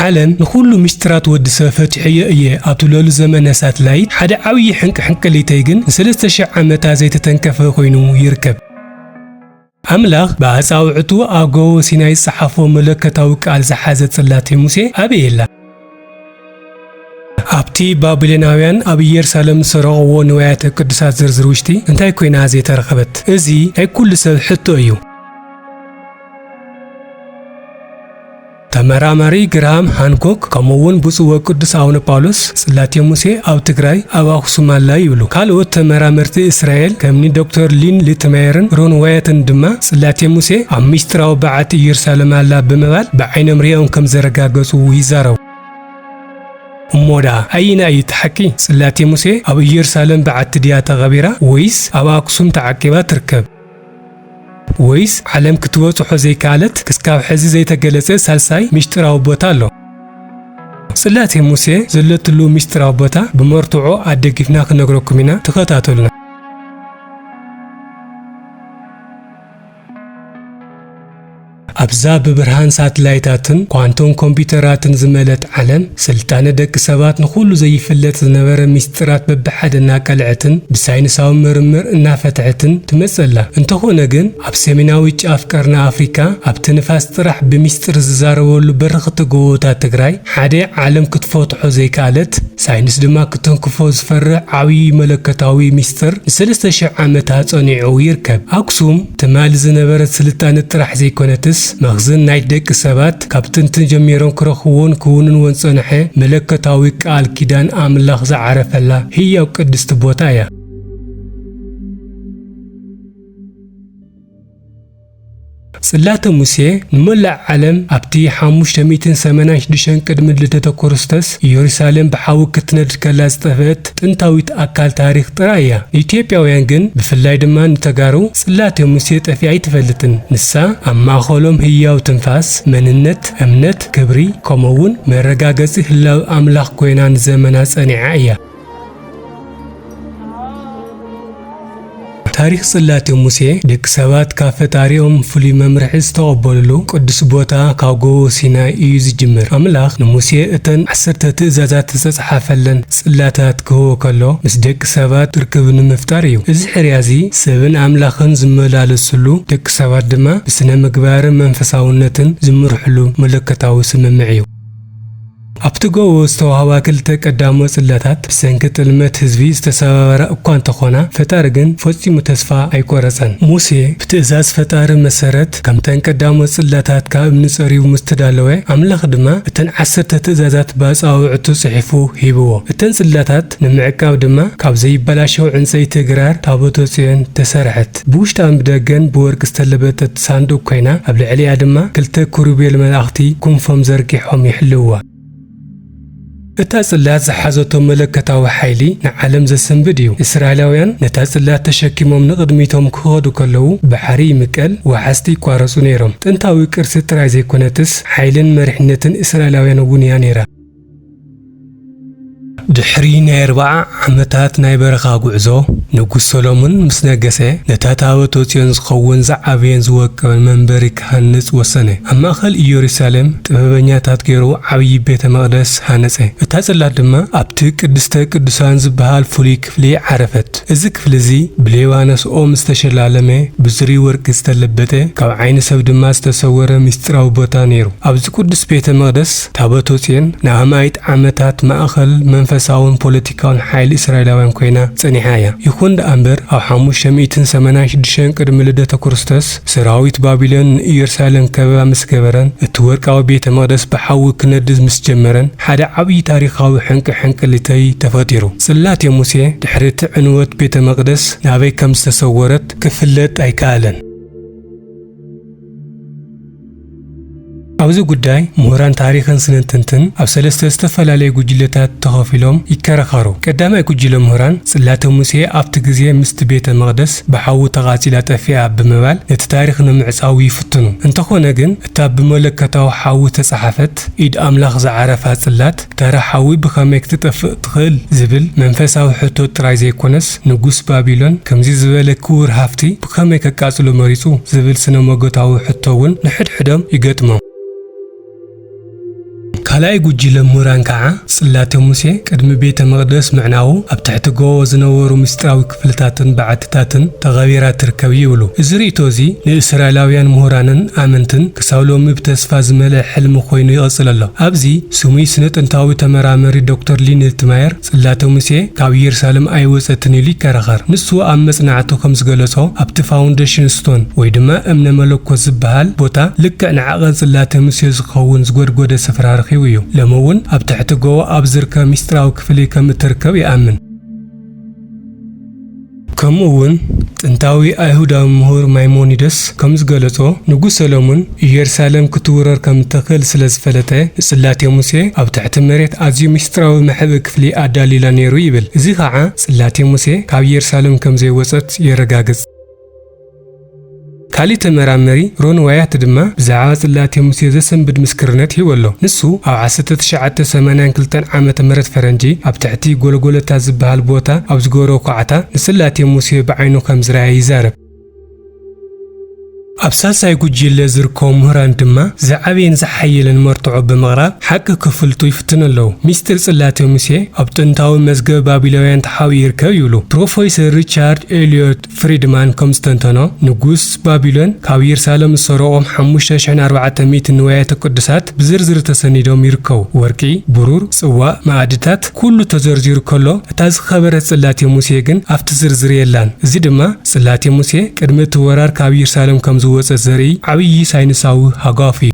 ዓለም ንኹሉ ምስጢራት ወዲ ሰብ ፈቲሐዮ እየ ኣብ ትብለሉ ዘመነ ሳትላይት፣ ሓደ ዓብዪ ሕንቅሕንቅሊተይ ግን ንሰለስተ ሽሕ ዓመታት ዘይተተንከፈ ኮይኑ ይርከብ። ኣምላኽ ብኣጻውዕቱ ኣብ ጎቦ ሲናይ ዝጸሓፎ መለኮታዊ ቃል ዝሓዘ ጽላቴ ሙሴ ኣበይ ኣላ? ኣብቲ ባቢሎናውያን ኣብ ኢየሩሳሌም ዝሰረቕዎ ንዋያተ ቅዱሳት ዝርዝር ውሽጢ እንታይ ኮይና ዘይተረኸበት? እዚ ናይ ኩሉ ሰብ ሕቶ እዩ። ተመራማሪ ግራሃም ሃንኮክ፣ ከምኡ እውን ብፁዕ ወቅዱስ ኣቡነ ጳውሎስ፣ ጽላቴ ሙሴ ኣብ ትግራይ ኣብ ኣኽሱም ኣላ ይብሉ። ካልኦት ተመራመርቲ እስራኤል፣ ከምኒ ዶክተር ሊን ሊትማየርን ሮን ዋያትን ድማ፣ ጽላቴ ሙሴ ኣብ ምስጢራዊ በዓቲ ኢየሩሳሌም ኣላ ብምባል ብዓይኖም ሪኦም ከም ዘረጋገጹ ይዛረቡ። እሞ ደኣ ኣየናይ እዩ እቲ ሓቂ? ጽላቴ ሙሴ ኣብ ኢየሩሳሌም በዓቲ ድያ ተቐቢራ፣ ወይስ ኣብ ኣክሱም ተዓቂባ ትርከብ? ወይስ ዓለም ክትበጽሖ ዘይከኣለት ክስካብ ሕዚ ዘይተገለጸ ሳልሳይ ምስጢራዊ ቦታ ኣሎ? ጽላቴ ሙሴ ዘለትሉ ምስጢራዊ ቦታ ብመርትዖ ኣደጊፍና ክነግረኩም ኢና፣ ተኸታተሉና። ኣብዛ ብብርሃን ሳትላይታትን ኳንቶም ኮምፒውተራትን ዝመልአት ዓለም፣ ስልጣነ ደቂ ሰባት ንኹሉ ዘይፍለጥ ዝነበረ ምስጢራት በብሓደ እናቀልዐትን ብሳይንሳዊ ምርምር እናፈትሐትን ትመጽእ ኣላ። እንተኾነ ግን፣ ኣብ ሰሜናዊ ጫፍ ቀርኒ ኣፍሪካ፣ ኣብቲ ንፋስ ጥራሕ ብምስጢር ዝዛረበሉ በረኽቲ ጎቦታት ትግራይ፣ ሓደ ዓለም ክትፈትሖ ዘይከኣለት፣ ሳይንስ ድማ ክተንክፎ ዝፈርሕ ዓብዪ መለኮታዊ ምስጢር ንሰለስተ ሽሕ ዓመታት ጸኒዑ ይርከብ። ኣክሱም ትማሊ ዝነበረት ስልጣነ ጥራሕ ዘይኮነትስ፣ መኽዝን ናይ ደቂ ሰባት ካብ ጥንቲ ጀሚሮም ክረኽብዎን ክውንንዎን ዝጸንሐ መለኮታዊ ቃል ኪዳን ኣምላኽ ዝዓረፈላ ህያው ቅድስቲ ቦታ እያ። ጽላተ ሙሴ ንመላእ ዓለም ኣብቲ ሓሙሽተ ሚእትን ሰማንያን ሽዱሽተን ቅድሚ ልደተ ክርስቶስ ኢየሩሳሌም ብሓዊ ክትነድድ ከላ ዝጠፍአት ጥንታዊት ኣካል ታሪኽ ጥራይ እያ። ንኢትዮጵያውያን ግን፣ ብፍላይ ድማ ንተጋሩ፣ ጽላተ ሙሴ ጠፊኣ ኣይትፈልጥን። ንሳ ኣብ ማእከሎም ህያው ትንፋስ፣ መንነት፣ እምነት፣ ክብሪ፣ ከምኡ'ውን መረጋገጺ ህላወ ኣምላኽ ኮይና ንዘመናት ጸኒዓ እያ። ታሪኽ ጽላተ ሙሴ፣ ደቂ ሰባት ካብ ፈጣሪኦም ፍሉይ መምርሒ ዝተቐበልሉ ቅዱስ ቦታ ካብ ጎቦ ሲናይ እዩ ዝጅምር። ኣምላኽ ንሙሴ እተን ዓሰርተ ትእዛዛት ዝተጻሕፈለን ጽላታት ክህቦ ከሎ፣ ምስ ደቂ ሰባት ርክብ ንምፍጣር እዩ። እዚ ሕርያ እዚ፣ ሰብን ኣምላኽን ዝመላለስሉ፣ ደቂ ሰባት ድማ ብስነ ምግባርን መንፈሳውነትን ዝምርሕሉ መለኮታዊ ስምምዕ እዩ። ኣብቲ ጎቦ ዝተዋህባ ክልተ ቀዳሞት ጽላታት ብሰንኪ ጥልመት ህዝቢ ዝተሰባበራ እኳ እንተኾና፣ ፈጣሪ ግን ፈጺሙ ተስፋ ኣይቆረጸን። ሙሴ ብትእዛዝ ፈጣሪ መሰረት ከምተን ቀዳሞት ጽላታት ካብ እምኒ ጸሪቡ ምስ ተዳለወ፣ ኣምላኽ ድማ እተን ዓሰርተ ትእዛዛት ብኣጻብዕቱ ጽሒፉ ሂብዎ። እተን ጽላታት ንምዕቃብ ድማ ካብ ዘይበላሸው ዕንጸይቲ ግራር ታቦተ ጽዮን ተሰርሐት። ብውሽጣን ብደገን ብወርቂ ዝተለበጠት ሳንዱቕ ኮይና፣ ኣብ ልዕሊኣ ድማ ክልተ ኪሩቤል መላእኽቲ ክንፎም ዘርጊሖም ይሕልውዋ። እታ ጽላት ዝሓዘቶ መለኮታዊ ሓይሊ ንዓለም ዘሰንብድ እዩ። እስራኤላውያን ነታ ጽላት ተሸኪሞም ንቕድሚቶም ክኸዱ ከለዉ፣ ባሕሪ ይምቀል፣ ወሓዝቲ ይቋረጹ ነይሮም። ጥንታዊ ቅርሲ ጥራይ ዘይኮነትስ፣ ሓይልን መሪሕነትን እስራኤላውያን እውን እያ ነይራ። ድሕሪ ናይ ኣርብዓ ዓመታት ናይ በረኻ ጉዕዞ፣ ንጉስ ሰሎሞን ምስ ነገሰ፣ ነታ ታቦተ ጽዮን ዝኸውን ዝዓበየን ዝወቀበን መንበሪ ክሃንጽ ወሰነ። ኣብ ማእከል ኢየሩሳሌም ጥበበኛታት ገይሩ ዓብዪ ቤተ መቕደስ ሃነጸ። እታ ጽላት ድማ ኣብቲ ቅድስተ ቅዱሳን ዝበሃል ፍሉይ ክፍሊ ዓረፈት። እዚ ክፍሊ እዚ ብሌባኖስ ኦም ዝተሸላለመ፣ ብጽሩይ ወርቂ ዝተለበጠ፣ ካብ ዓይኒ ሰብ ድማ ዝተሰወረ ምስጢራዊ ቦታ ነይሩ። ኣብዚ ቅዱስ ቤተ መቕደስ፣ ታቦተ ጽዮን ንኣማኢት ዓመታት ማእከል መንፈሳውን ፖለቲካውን ሓይሊ እስራኤላውያን ኮይና ጸኒሓ እያ። ይኹን ደኣ እምበር፣ ኣብ ሓሙሽተ ሚእትን ሰማንያን ሽዱሽተን ቅድሚ ልደተ ክርስቶስ፣ ሰራዊት ባቢሎን ንኢየሩሳሌም ከበባ ምስ ገበረን፣ እቲ ወርቃዊ ቤተ መቕደስ ብሓዊ ክነድድ ምስ ጀመረን፣ ሓደ ዓብዪ ታሪኻዊ ሕንቅሕንቅሊተይ ተፈጢሩ። ጽላቴ ሙሴ ድሕሪ እቲ ዕንወት ቤተ መቕደስ ናበይ ከም ዝተሰወረት ክፍለጥ ኣይከኣለን። ኣብዚ ጉዳይ፣ ምሁራን ታሪኽን ስነትንትን ኣብ ሰለስተ ዝተፈላለዩ ጉጅለታት ተኸፊሎም ይከራኸሩ። ቀዳማይ ጉጅለ ምሁራን፣ ጽላተ ሙሴ ኣብቲ ግዜ ምስቲ ቤተ መቕደስ ብሓዊ ተቓጺላ ጠፊኣ ብምባል፣ ነቲ ታሪኽ ንምዕጻው ይፍትኑ። እንተኾነ ግን፣ እታ ብመለኮታዊ ሓዊ ተጻሓፈት፣ ኢድ ኣምላኽ ዝዓረፋ ጽላት፣ ተራ ሓዊ ብኸመይ ክትጠፍእ ትኽእል ዝብል መንፈሳዊ ሕቶ ጥራይ ዘይኮነስ፣ ንጉስ ባቢሎን ከምዚ ዝበለ ክቡር ሃፍቲ ብኸመይ ከቃጽሎ መሪጹ ዝብል ስነ-መጎታዊ ሕቶ እውን ንሕድሕዶም ይገጥሞም። ካልኣይ ጉጅለ ምሁራን ከዓ፣ ጽላተ ሙሴ ቅድሚ ቤተ መቕደስ ምዕናዉ ኣብ ትሕቲ ጎቦ ዝነበሩ ምስጢራዊ ክፍልታትን በዓትታትን ተቐቢራ ትርከብ ይብሉ። እዚ ርእይቶ እዚ ንእስራኤላውያን ምሁራንን ኣመንትን ክሳብ ሎሚ ብተስፋ ዝመልአ ሕልሚ ኮይኑ ይቕጽል ኣሎ። ኣብዚ ስሙይ ስነ ጥንታዊ ተመራመሪ ዶክተር ሊን ሂልትማየር ጽላተ ሙሴ ካብ ኢየሩሳሌም ኣይወጸትን ኢሉ ይከራኸር። ንሱ ኣብ መጽናዕቱ ከም ዝገለጾ፣ ኣብቲ ፋውንዴሽን ስቶን ወይ ድማ እምነ መለኮት ዝበሃል ቦታ ልክዕ ንዓቐን ጽላተ ሙሴ ዝኸውን ዝጎድጎደ ስፍራ ረኺቡ እዩ። ሎሚ እውን ኣብ ትሕቲ ጎቦ ኣብ ዝርከብ ምስጢራዊ ክፍሊ ከም እትርከብ ይኣምን። ከምኡ እውን ጥንታዊ ኣይሁዳዊ ምሁር ማይሞኒደስ ከም ዝገለጾ፣ ንጉስ ሰሎሞን ኢየሩሳሌም ክትውረር ከም እትኽእል ስለ ዝፈለጠ፣ ንጽላቴ ሙሴ ኣብ ትሕቲ መሬት ኣዝዩ ምስጢራዊ መሕብኢ ክፍሊ ኣዳልዩላ ነይሩ ይብል። እዚ ኸዓ ጽላቴ ሙሴ ካብ ኢየሩሳሌም ከም ዘይወጸት የረጋግጽ። ካልእ ተመራመሪ ሮን ዋያት ድማ ብዛዕባ ጽላቴ ሙሴ ዘሰንብድ ምስክርነት ሂቡ ኣሎ። ንሱ ኣብ ዓሰርተ ትሽዓተ ሰማንያን ክልተን ዓመተ ምህረት ፈረንጂ ኣብ ትሕቲ ጎልጎለታ ዝበሃል ቦታ ኣብ ዝገበሮ ኳዕታ ንጽላቴ ሙሴ ብዓይኑ ከም ዝረኣየ ይዛረብ። ኣብ ሳልሳይ ጉጅለ ዝርከቡ ምሁራን ድማ ዝዓበየን ዝሓየለን መርትዖ ብምቕራብ ሓቂ ክፍልጡ ይፍትኑ ኣለዉ። ሚስጢር ጽላቴ ሙሴ ኣብ ጥንታዊ መዝገብ ባቢሎውያን ተሓቢኡ ይርከብ ይብሉ። ፕሮፌሰር ሪቻርድ ኤልዮት ፍሪድማን ከም ዝተንተኖ፣ ንጉስ ባቢሎን ካብ ኢየሩሳሌም ዝሰረቖም ሓሙሽተ ሽሕን ኣርባዕተ ሚእትን ንዋያተ ቅዱሳት ብዝርዝር ተሰኒዶም ይርከቡ። ወርቂ፣ ብሩር፣ ጽዋእ፣ መኣድታት፣ ኩሉ ተዘርዚሩ ከሎ፣ እታ ዝኸበረት ጽላቴ ሙሴ ግን ኣብቲ ዝርዝር የላን። እዚ ድማ ጽላቴ ሙሴ ቅድሚ እቲ ወራር ካብ ኢየሩሳሌም ከም ዝወጸት ዘርኢ ዓብዪ ሳይንሳዊ ሃጓፍ እዩ።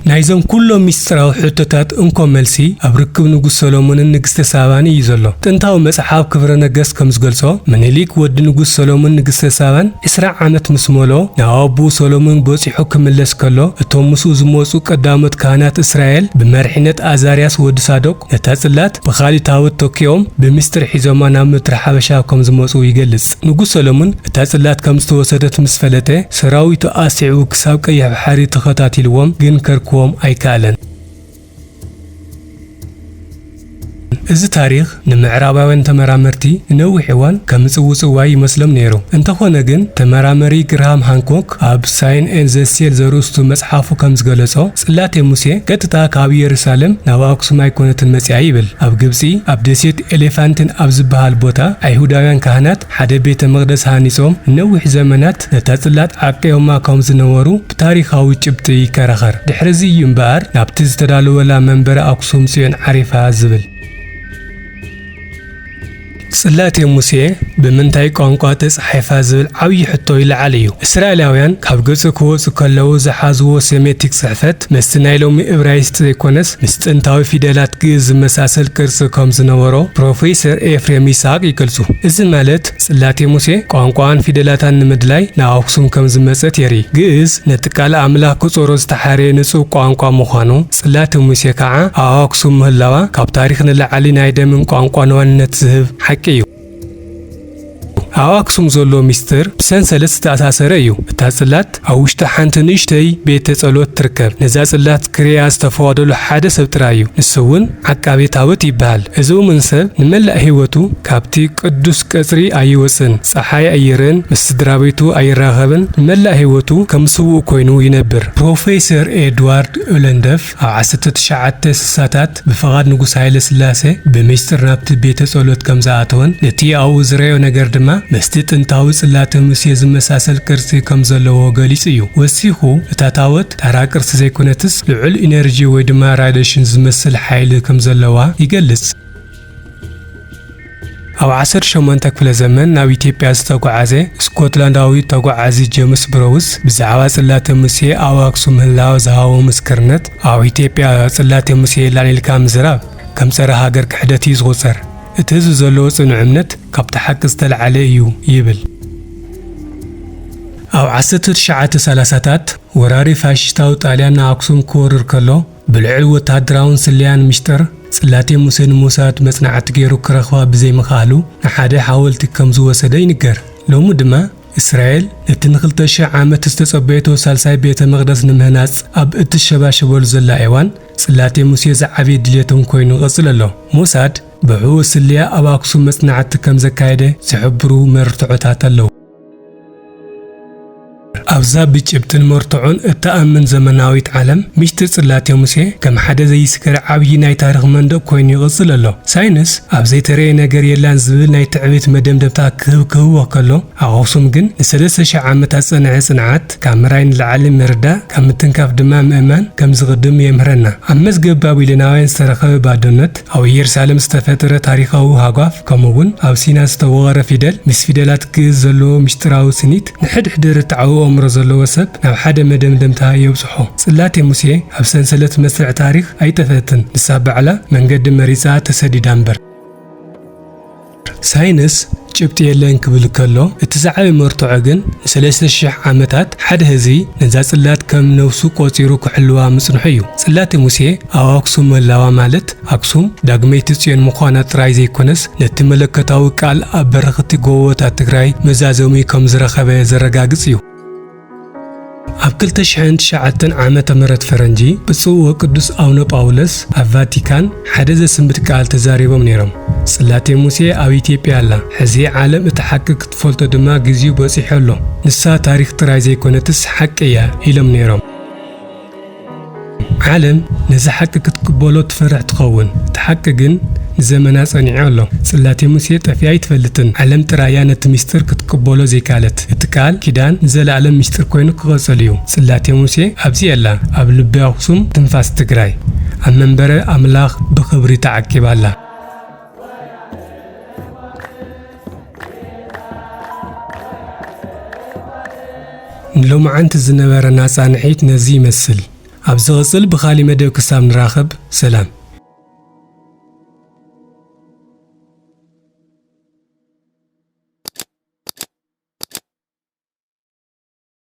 ናይዞም ኩሎም ምስጢራዊ ሕቶታት እንኮ መልሲ ኣብ ርክብ ንጉስ ሰሎሞንን ንግስተ ሳባን እዩ ዘሎ። ጥንታዊ መጽሓፍ ክብረ ነገስት ከም ዝገልጾ፣ ምኒልክ ወዲ ንጉስ ሰሎሞን ንግስተ ሳባን ዕስራ ዓመት ምስ መሎ ናብ ኣቦኡ ሰሎሞን በጺሑ ክምለስ ከሎ፣ እቶም ምስኡ ዝመጹ ቀዳሞት ካህናት እስራኤል ብመሪሕነት ኣዛርያስ ወዲ ሳዶቅ ነታ ጽላት ብኻልእ ታቦት ተኪኦም ብምስጢር ሒዞማ ናብ ምድሪ ሓበሻ ከም ዝመጹ ይገልጽ። ንጉስ ሰሎሞን እታ ጽላት ከም ዝተወሰደት ምስ ፈለጠ፣ ሰራዊቱ ኣስዒቡ ክሳብ ቀይሕ ባሕሪ ተኸታቲልዎም፣ ግን ከርክቦም ኣይከኣለን። እዚ ታሪኽ ንምዕራባውያን ተመራመርቲ ንነዊሕ እዋን ከም ምጽውጽዋይ ይመስሎም ነይሩ። እንተኾነ ግን፣ ተመራመሪ ግርሃም ሃንኮክ ኣብ ሳይን ኤንድ ዘ ሴል ዘርእስቱ መጽሓፉ ከም ዝገለጾ፣ ጽላቴ ሙሴ ቀጥታ ካብ ኢየሩሳሌም ናብ ኣክሱም ኣይኮነትን መጺኣ ይብል። ኣብ ግብጺ፣ ኣብ ደሴት ኤሌፋንቲን ኣብ ዝበሃል ቦታ፣ ኣይሁዳውያን ካህናት ሓደ ቤተ መቕደስ ሃኒጾም ንነዊሕ ዘመናት ነታ ጽላት ዓቂቦማ ከም ዝነበሩ ብታሪኻዊ ጭብጢ ይከራኸር። ድሕሪ እዚ እዩ እምበኣር ናብቲ ዝተዳለወላ መንበረ ኣክሱም ጽዮን ዓሪፋ ዝብል። ጽላቴ ሙሴ ብምንታይ ቋንቋ ተጻሒፋ ዝብል ዓብዪ ሕቶ ይለዓል እዩ። እስራኤላውያን ካብ ግብጺ ክወጹ ከለዉ ዝሓዝዎ ሴሜቲክ ጽሕፈት ምስቲ ናይ ሎሚ እብራይስጥ ዘይኮነስ፣ ምስ ጥንታዊ ፊደላት ግእዝ ዝመሳሰል ቅርጺ ከም ዝነበሮ ፕሮፌሰር ኤፍሬም ይስሐቅ ይገልጹ። እዚ ማለት፣ ጽላቴ ሙሴ ቋንቋኣን ፊደላታን ንምድላይ ናብ ኣክሱም ከም ዝመጸት የርኢ። ግእዝ ነቲ ቃል ኣምላኽ ክጾሮ ዝተሓረየ ንጹህ ቋንቋ ምዃኑ፣ ጽላቴ ሙሴ ከኣ ኣብ ኣክሱም ምህላዋ፣ ካብ ታሪኽ ንላዕሊ ናይ ደምን ቋንቋን ዋንነት ዝህብ ሓቂ እዩ። ኣብ ኣክሱም ዘሎ ሚስጥር ብሰንሰለት ዝተኣሳሰረ እዩ። እታ ጽላት ኣብ ውሽጢ ሓንቲ ንእሽተይ ቤተ ጸሎት ትርከብ። ነዛ ጽላት ክርእያ ዝተፈቐደሉ ሓደ ሰብ ጥራይ እዩ። ንሱ እውን ዓቃቢ ታቦት ይበሃል። እዚ እሙን ሰብ ንመላእ ህይወቱ ካብቲ ቅዱስ ቀጽሪ ኣይወጽእን፣ ጸሓይ ኣይርእን፣ ምስ ስድራ ቤቱ ኣይራኸብን፣ ንመላእ ህይወቱ ከም ስዉእ ኮይኑ ይነብር። ፕሮፌሰር ኤድዋርድ ኡለንደፍ ኣብ ዓሰርተ ትሽዓተ ስሳታት ብፍቓድ ንጉስ ሃይለ ስላሴ ብሚስጥር ናብቲ ቤተ ጸሎት ከም ዝኣተወን ነቲ ኣብኡ ዝረኣዮ ነገር ድማ ምስቲ ጥንታዊ ጽላተ ሙሴ ዝመሳሰል ቅርጺ ከም ዘለዎ ገሊጹ እዩ። ወሲኹ፣ እታ ታቦት ተራ ቅርሲ ዘይኮነትስ ልዑል ኢነርጂ ወይ ድማ ራዲሽን ዝመስል ሓይሊ ከም ዘለዋ ይገልጽ። ኣብ ዓሰርተ ሸሞንተ ክፍለ ዘመን ናብ ኢትዮጵያ ዝተጓዓዘ ስኮትላንዳዊ ተጓዓዚ ጀምስ ብሮውስ ብዛዕባ ጽላተ ሙሴ ኣብ ኣክሱም ምህላዋ ዝሃቦ ምስክርነት፣ ኣብ ኢትዮጵያ ጽላተ ሙሴ የላን ኢልካ ምዝራብ ከም ጸረ ሃገር ክሕደት እዩ ዝቑጸር። እቲ ህዝቢ ዘለዎ ጽኑዕ እምነት ካብቲ ሓቂ ዝተልዓለ እዩ ይብል። ኣብ ዓሰርተ ትሽዓተ ሰላሳታት ወራሪ ፋሽስታዊ ጣልያን ንኣክሱም ክወርር ከሎ፣ ብልዑል ወተሃደራውን ስለያን ምሽጥር፣ ጽላቴ ሙሴ ንሞሳድ መጽናዕቲ ገይሩ ክረኽባ ብዘይምኽኣሉ፣ ንሓደ ሓወልቲ ከም ዝወሰደ ይንገር። ሎሚ ድማ፣ እስራኤል ነቲ ንኽልተ ሽሕ ዓመት ዝተጸበየቶ ሳልሳይ ቤተ መቕደስ ንምህናጽ ኣብ እትሸባሸበሉ ዘላ እዋን፣ ጽላቴ ሙሴ ዝዓበየ ድሌቶም ኮይኑ ይቕጽል ኣሎ። ሞሳድ ብሕቡእ ስለያ ኣብ ኣክሱም መጽናዕቲ ከም ዘካየደ ዝሕብሩ መርትዖታት ኣለዉ። ኣብዛ ብጭብጥን መርትዖን እትኣምን ዘመናዊት ዓለም፣ ምስጢር ጽላቴ ሙሴ ከም ሓደ ዘይስገር ዓብዪ ናይ ታሪኽ መንደቕ ኮይኑ ይቕጽል ኣሎ። ሳይንስ ኣብ ዘይተረየ ነገር የላን ዝብል ናይ ትዕቢት መደምደምታ ክህብ ክህቦ ከሎ፣ ኣብ ኣኽሱም ግን ንሰለስተ ሽሕ ዓመታት ዝጸንሐ ጽንዓት፣ ካብ ምርኣይ ንላዕሊ ምርዳእ፣ ካብ ምትንካፍ ድማ ምእማን ከም ዝቕድም የምህረና። ኣብ መዝገብ ባቢሎናውያን ዝተረኸበ ባዶነት፣ ኣብ ኢየሩሳሌም ዝተፈጥረ ታሪኻዊ ሃጓፍ፣ ከምኡ እውን ኣብ ሲና ዝተወቐረ ፊደል፣ ምስ ፊደላት ግእዝ ዘለዎ ምስጢራዊ ስኒት፣ ንሕድሕድ ርትዓዊ ኣእምሮ ዘለዎ ሰብ ናብ ሓደ መደምደምታ የብጽሖ። ጽላቴ ሙሴ ኣብ ሰንሰለት መስርዕ ታሪኽ ኣይጠፍአትን። ንሳ ባዕላ መንገዲ መሪጻ ተሰዲዳ እምበር። ሳይንስ ጭብጢ የለን ክብል ከሎ፣ እቲ ዝዓበየ መርትዖ ግን ንሰለስተ ሽሕ ዓመታት ሓደ ህዝቢ ነዛ ጽላት ከም ነፍሱ ቆጺሩ ክሕልዋ ምጽንሑ እዩ። ጽላቴ ሙሴ ኣብ ኣክሱም ምህላዋ ማለት፣ ኣክሱም ዳግመይቲ ጽዮን ምዃና ጥራይ ዘይኮነስ፣ ነቲ መለኮታዊ ቃል ኣብ በረኽቲ ጎቦታት ትግራይ መዛዘሚ ከም ዝረኸበ ዘረጋግጽ እዩ። ኣብ ክልተ ሽሕን ትሽዓተን ዓመተ ምህረት ፈረንጂ፣ ብፁዕ ወቅዱስ ኣቡነ ጳውሎስ ኣብ ቫቲካን ሓደ ዘስንብት ቃል ተዛሪቦም ነይሮም። ጽላቴ ሙሴ ኣብ ኢትዮጵያ ኣላ። ሕዚ ዓለም እቲ ሓቂ ክትፈልጦ ድማ ግዜኡ በጺሑ ኣሎ። ንሳ ታሪኽ ጥራይ ዘይኮነትስ ሓቂ እያ ኢሎም ነይሮም። ዓለም ነዚ ሓቂ ክትቅበሎ ትፈርሕ ትኸውን። እቲ ሓቂ ግን ንዘመና ጸኒዑ ኣሎ። ጽላቴ ሙሴ ጠፊኣ ኣይትፈልጥን። ዓለም ጥራይ እያ ነቲ ምስጢር ክትቅበሎ ዘይከኣለት። እቲ ቃል ኪዳን ንዘለኣለም ምስጢር ኮይኑ ክቐጽል እዩ። ጽላቴ ሙሴ ኣብዚ ኣላ፣ ኣብ ልቢ ኣኽሱም፣ ትንፋስ ትግራይ። ኣብ መንበረ ኣምላኽ ብኽብሪ ተዓቂባ ኣላ። ንሎማዓንቲ ዝነበረና ጻንሒት ነዚ ይመስል። ኣብ ዝቕጽል ብኻሊ መደብ ክሳብ ንራኸብ፣ ሰላም።